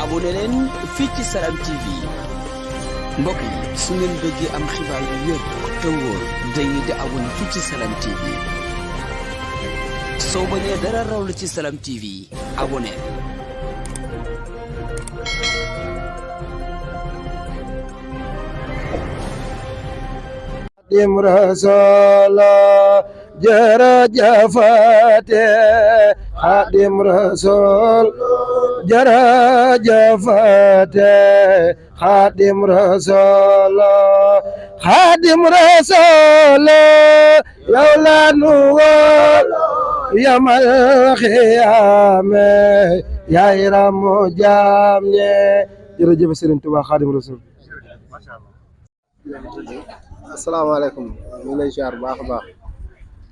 abonné leen fii ci Salam TV mbokk yi su ngeen bëggee am xibaar yu wér te wóor dañuy di abonné fii ci Salam TV soo bañee dara raw la ci Salam TV abonné. Xaadim Rasuul jërëjëfate Xaadim Rasuul jërëjëfate Xaadim Rasuul Xaadim Rasuul yow la nu wóol yamal xiyaame yaay ramu jaam ñe jërëjëf Sëriñ Tuubaa Xaadim Rasuul. asalaamaaleykum ñu ngi lay ziar bu baax a baax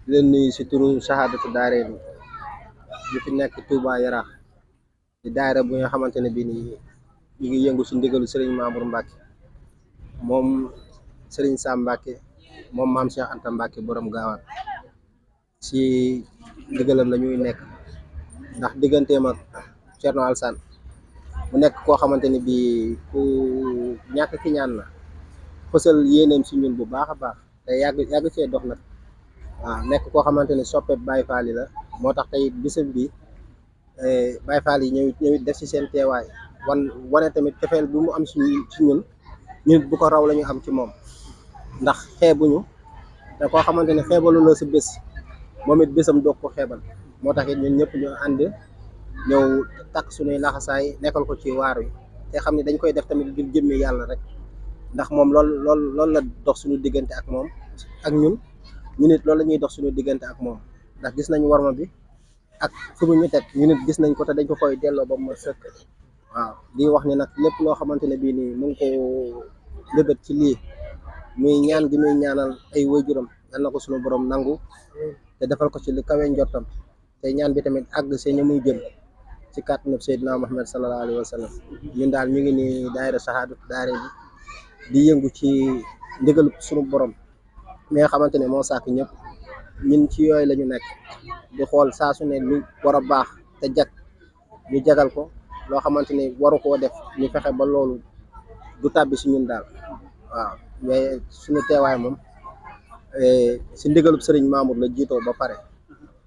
di leen nuyu si turu Sahadatu Daarayni bi fi nekk Touba Yaraax di daayira bu nga xamante ne bii nii ñu ngi yëngu si ndigalu Serigne Mamour Mbacke moom Serigne Sam Mbacke moom maam Cheikh Anta Mbacke borom gaawaan si ndigalam la ñuy nekk ndax digganteem ak Thierno Alassane mu nekk koo xamante ne bii ku ñàkk ki ñaan la. fësal yéeneem si ñun bu baax a baax te yàgg cee dox nag waaw nekk koo xamante ne soppe Baye Fall yi la moo tax tey bisam bi Baye Fall yi ñëwit def si seen teewaay wane tamit cofeel bi mu am si ñun bu ko raw la ñu am ci moom ndax xeebuñu te koo xamante ne xeebalu la sa bés moom it bésam doog ko xeebal moo tax it ñun ñëpp ñu ànd ñëw takk suñuy laxasaay nekkal ko ci waar wi te xam ne dañ koy def tamit ngir jëmmi yàlla rek ndax moom loolu la dox suñu diggante ak moom ak ñun nit loolu la ñuy dox suñu diggante ak moom ndax gis nañ warma bi ak fu mu ñu teg ñu nit gis nañ ko te dañ ko koy delloo ba mu sëkk waaw di wax ni nag lépp loo xamante ne bii nii mu ngi ko lébét ci lii muy ñaan gi muy ñaanal ay waajuram yal na ko suñu borom nangu te defal ko ci li kawe njortam te ñaan bi tamit àgg see ñu muy jëm ci kàttanu Seydina Muhammad sallallahu alayhi wa sallam ñun daal ñu ngi ni daayira Sahadatu Daarayni di yëngu ci ndigal suñu borom mi nga xamante ne moo sàkk ñëpp ñun ci yooyu la ñu nekk di xool saa su ne lu war a baax te jag ñu jagal ko loo xamante ne waru koo def ñu fexe ba loolu du tàbbi si ñun daal waaw mais suñu teewaay moom si ndigalub sëriñ Mamour la jiitoo ba pare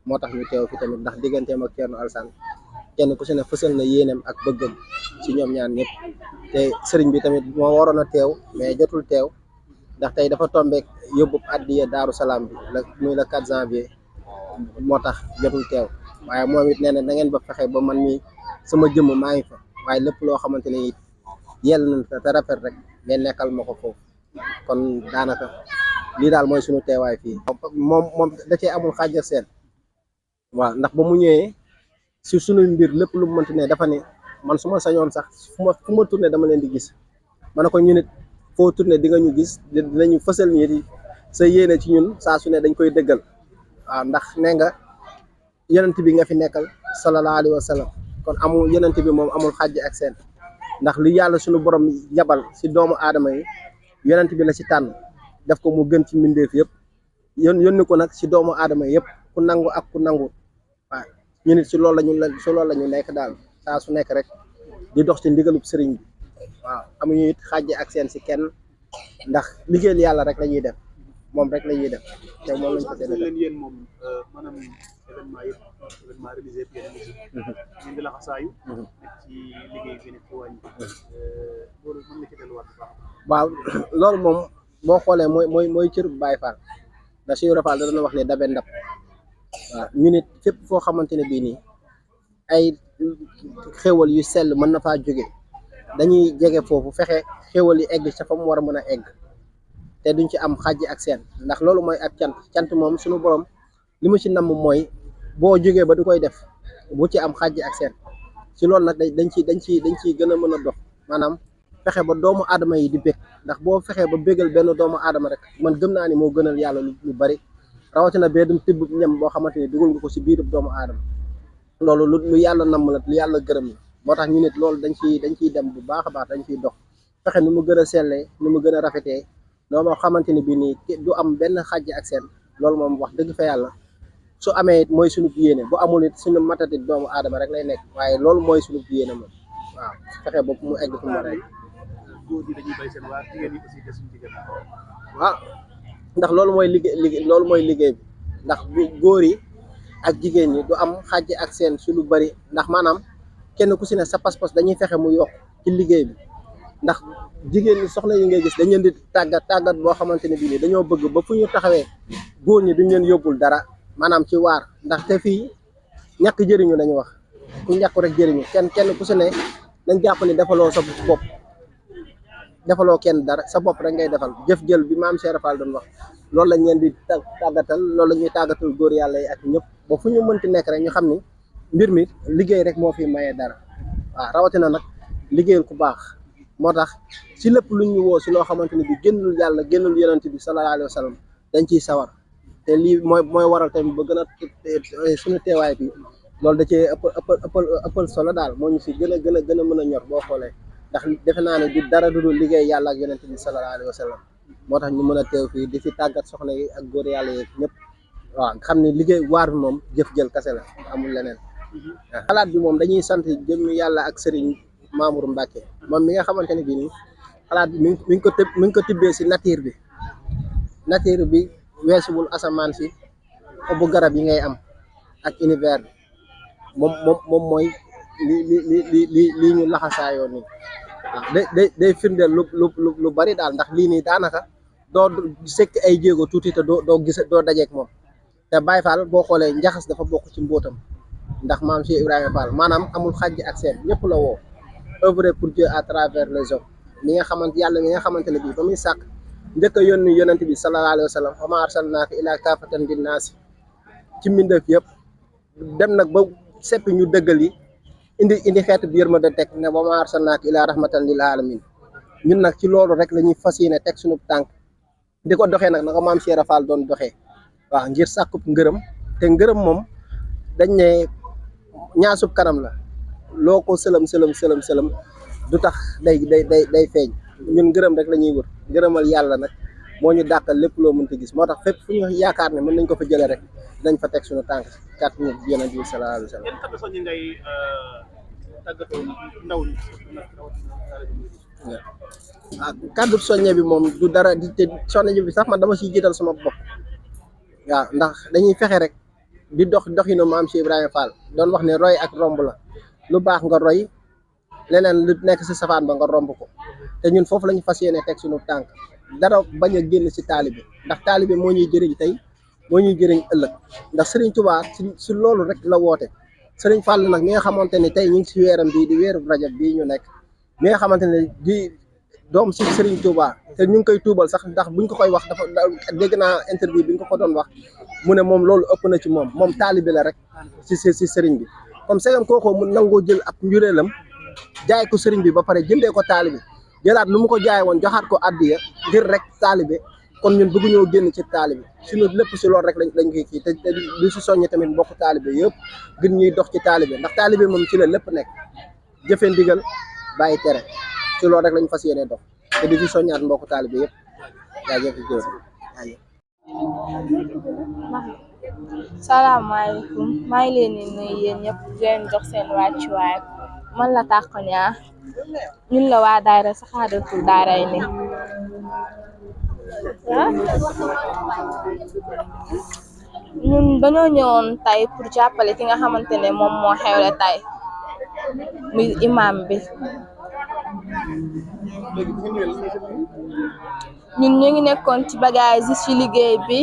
moo tax ñu teew fi tamit ndax digganteem ak Thierno Alassane kenn ku si ne fësal na yéeneem ak bëggam ci ñoom ñaan ñëpp te sëriñ bi tamit moo waroon a teew mais jotul teew ndax tey dafa tombeek yóbbu addiya Daaru Salaam bi muy le 4 janvier moo tax jotul teew waaye moom it nee na da ngeen ba fexe ba man mi sama jëmm maa ngi fa waaye lépp loo xamante ne it yell na te rafet rek ngeen nekkal ma ko foofu kon daanaka lii daal mooy suñu teewaay fii moom da cee amul xaaj ak seen waaw ndax ba mu ñëwee si suñu mbir lépp lu mu mënti ne dafa ne man su ma sañoon sax fu ma tourné dama leen di gis ma ne ko ñu nit foo tourné di nga ñu gis dinañu fësal ñi di sa yéene ci ñun saa su ne dañ koy dëggal waaw ndax nee nga yonent bi nga fi nekkal sallallahu alayhi wa sallam kon amul yonent bi moom amul xàjj ak seen ndax li yàlla suñu borom yabal si doomu aadama yi yonent bi la si tànn def ko mu gën ci mbindeef yëpp yónni ko nag si doomu aadama yëpp ku nangu ak ku nangu waaw ñu nit si loolu la ñu nekk daal saa su nekk rek di dox ci ndigalub sëriñ bi waaw amuñu it xàjje ak seen si kenn ndax liggéeyal yàlla rek la ñuy def moom rek la ñuy def te moom lañ ko def leen yéen moom maanaam événement yëpp événement réalisé yëpp yéen ngeen di la xasaayu ci liggéey bi nekk ci wàññi loolu mën na ci delluwaat bu baax waaw loolu moom boo xoolee mooy cër bu Baye Fall da Cheikh Ibra Fall da doon wax ne dabe ndab waaw ñu nit fépp foo xamante ne bii nii ay xéwal yu sell mën na faa jóge dañuy jege foofu fexe xéwal yi egg ca fa mu war a mën a egg te duñ ci am xàjj ak seen ndax loolu mooy ak cant moom suñu borom li mu ci namm mooy boo jógee ba du koy def bu ci am xàjj ak seen ci loolu nag dañ ciy gën a mën a dox maanaam fexe ba doomu aadama yi di bég ndax boo fexee ba bégal benn doomu aadama rek man gëm naa ni moo gënal yàlla lu bari rawatina bee dum tibb ñam boo xamante ni dugal nga ko si biirub doomu aadama loolu lu yàlla namm la lu yàlla gërëm la moo tax ñu nit loolu dañ ciy dem bu baax a baax dañ ciy dox fexe ni mu gën a sellee ni mu gën a rafetee loolu moo xamante ni bii nii du am benn xàjj ak seen loolu moom wax dëgg fa yàlla su amee it mooy suñu yéene bu amul it suñu matati doomu aadama rek lay nekk waaye loolu mooy suñu yéene moom waaw fexe ba mu egg fu mu war a egg. góor yi dañuy bay seen waar jigéen ñi aussi des suñu jigéen. waaw ndax loolu mooy liggéey bi ndax bu góor yi ak jigéen ñi du am xàjj ak seen su lu bari ndax maanaam kenn ku si ne sa pas-pas dañuy fexe mu yokk ci liggéey bi ndax jigéen ñi soxna yi ngay gis dañ leen di tàggat boo xamante ne bii nii dañoo bëgg ba fu ñu taxawee góor ñi duñ leen yóbbul dara maanaam ci waar ndax te fii ñàkk jëriñu lañu wax ku ñàkk rek jëriñu kenn ku si ne dañ jàpp ni defaloo sa bopp defaloo kenn dara sa bopp rek ngay defal jëf jël bi maam Cheikh Fall doon wax loolu lañ leen di tàggatal loolu la ñuy tàggatal góor yàlla yi ak ñëpp ba fu ñu mënti nekk rek ñu xam ni mbir mi liggéey rek moo fi mayee dara waaw rawatina nag liggéeyal ku baax moo tax si lépp lu ñu woo si loo xamante ni bi génnul yàlla génnul yonent bi sallallahu alayhi wa sallam dañ ciy sawar te lii mooy waral tamit ba gën a suñu teewaay bi loolu da cee ëppal solo daal moo ñu si gën a mën a ñor boo xoolee ndax defe naa ne du dara du dul liggéey yàlla ak yonent bi sallallahu alayhi wa sallam moo tax ñu mën a teew fii di fi tàggat soxna yi ak góor yàlla yi ñëpp waaw xam ne liggéey waar bi moom jëf jël kase la amul leneen xalaat bi moom dañuy sant jëmmi yàlla ak Serigne Mamour Mbacke moom mi nga xamante ne bii nii xalaat bi mi ngi ko tibbee si nature bi weesuwul asamaan si xobu garab yi ngay am ak univers bi moom mooy li ñu laxasaayoo nii waaw day firndeel lu bari daal ndax lii nii daanaka doo sekk ay jéego tuuti te doo dajeek moom te Baye Fall boo xoolee njaxas dafa bokk ci mbóotam ndax maam Cheikh Ibrahima Fall maanaam amul xàjj ak seen ñëpp la woo œuvrer pour Dieu à travers les hommes yàlla mi nga xamante ne bii ba muy sàkk njëkk a yónni yonent bi sallallahu alayhi wa sallam wa maa arsalnaaka illaa kaafatan linnaasi ci mbindeef yëpp dem nag ba seppi ñu dëggal yi indi xeetu bi yërmande teg ne wa maa arsalnaaka illaa rahmatan lil aalamiin ñun nag ci loolu rek la ñuy fas yéene teg suñu tànk di ko doxee nag naka maam Cheikh Fall doon doxee waaw ngir sàkkub ngërëm te ngërëm moom dañ ne ñaasub kanam la loo ko sëlëm du tax day feeñ ñun ngërëm rek la ñuy wër ngërëmal yàlla nag moo ñu dàqal lépp loo mënta gis moo tax fépp fu ñu yaakaar ne mën nañ ko fa jëlee rek dañ fa teg suñu tànk kat ñu yonent bi sallallahu alayhi wa sallam. yan kàddu soññi ngay tàggatoo ndaw ñi. waaw kàddu soññe bi moom du dara di te soññe bi sax man dama siy jiital sama bopp waaw ndax dañuy fexe rek di doxinu maam Cheikh Ibrahima Fall doon wax ne roy ak romb la lu baax nga roy leneen lu nekk si safaan ba nga romb ko te ñun foofu la ñu fas yéene teg suñu tànk dara bañ a génn si taalibe ndax taalibe moo ñuy jëriñ tey moo ñuy jëriñ ëllëg ndax Serigne Touba si loolu rek la woote Serigne Fall nag mi nga xamante ne tey ñu ngi si weeram bii di weeru Rajab bii ñu nekk mi nga xamante ne di doom si Serigne Touba te ñu ngi koy tuubal sax ndax buñ ko koy wax dafa dégg naa interview bi ñu ko doon wax mu ne moom loolu ëpp na ci moom taalibe la rek si Serigne bi comme segam kookoo mu nangoo jël ab njureelam jaay ko Serigne bi ba pare jëndee ko taalibe jëlaat lu mu ko jaay woon joxaat ko addiya ngir rek taalibe kon ñun bëgguñoo génn ci taalibe suñu lépp si loolu rek lañ koy kii te du si soññe tamit mbokk taalibe yëpp gën ñuy dox ci taalibe ndax taalibe moom ci la lépp nekk jëfe ndigal bàyyi tere ci loolu rek lañ fas yéene dox te di si soññaat mbokk taalibe yëpp jaajëf góor jaajëf. salaamaaleykum maa ngi leen di nuyu yéen ñëpp di leen jox seen wàccuwaay man la Tàkko Ñaa ñun la waa daayira Saxaadatul Daarayni ñun dañoo ñëwoon tey pour jàppale ki nga xamante ne moom moo xewle tey muy imam bi ñun ñu ngi nekkoon ci bagage yi ci liggéey bi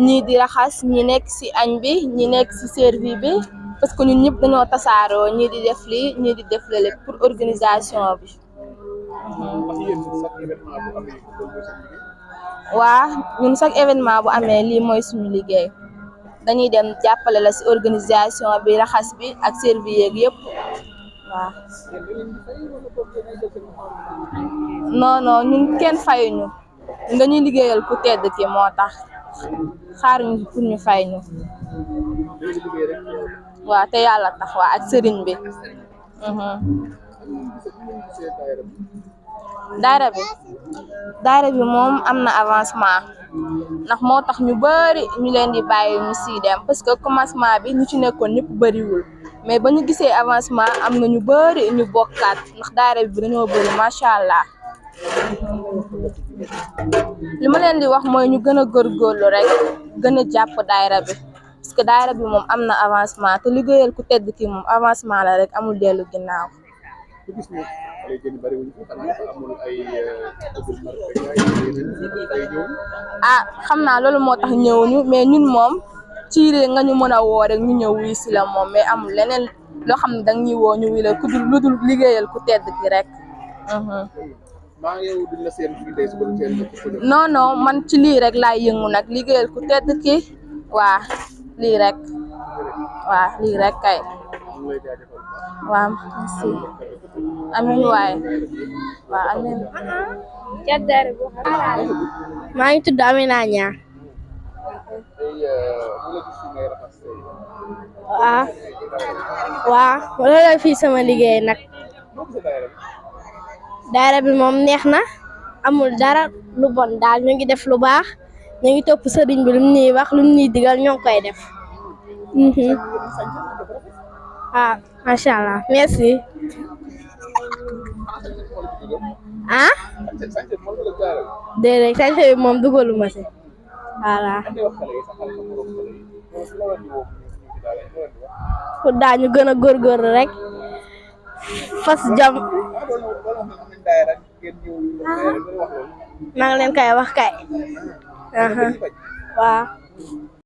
ñii di raxas ñi nekk ci añ bi ñi nekk ci servi bi parce que ñun ñëpp dañoo tasaaroo ñii di def lii ñii di def lële pour organisation bi waa ñun chaque événement bu amee lii mooy suñu liggéey dañuy dem jàppale la ci organisation bi raxas bi ak servi yeeg yëpp waaw non ñun kenn fayuñu ñun dañuy liggéeyal ku tedd ki moo tax xaaruñu pour ñu fay ñu waaw te yàlla tax waa ak sëriñ bi daayira bi moom am na avancement ndax moo tax ñu bari ñu leen di bàyyi ñu siy dem parce que commencement bi ñu ci nekkoon ñëpp bariwul mais ba ñu gisee avancement am na ñu bëri ñu bokkaat ndax daayira bi dañoo bëri macha allah. li ma leen di wax mooy ñu gën a góorgóorlu rek gën a jàpp daayira bi parce que daayira bi moom am na avancement te liggéeyal ku tedd ki moom avancement la rek amul dellu ginnaaw. ku gis ne xale yi gën bari wuñ ko xanaa amul ay ah xam naa loolu moo tax ñëwuñu mais ñun moom ciire nga ñu mën a woo rek ñu ñëw wii si la moom mais amul leneen loo xam ne danga ñuy woo ñu wi la ku dul lu dul liggéeyal ku tedd ki rek. maa yow duñ la seen fii tey suba teel non non man ci lii rek laay yëngu nag liggéeyal ku tedd ki waa lii rek waa lii rek kay waaw merci amiin waay waaw amiin. maa ngi tudd Amina Niang. waaw loolu la fii sama liggéey nag. daayira bi moom neex na amul dara lu bon daal ñu ngi def lu baax ñu ngi topp sëriñ bi lu mu ñuy wax lu mu ñuy digal ñoo ngi koy def. ah macha allah merci. ah déedéet sañse bi moom dugaluma si voilà. pour daal ñu gën a góorgóorlu rek fas jom. maa ngi leen koy wax kay. waaw.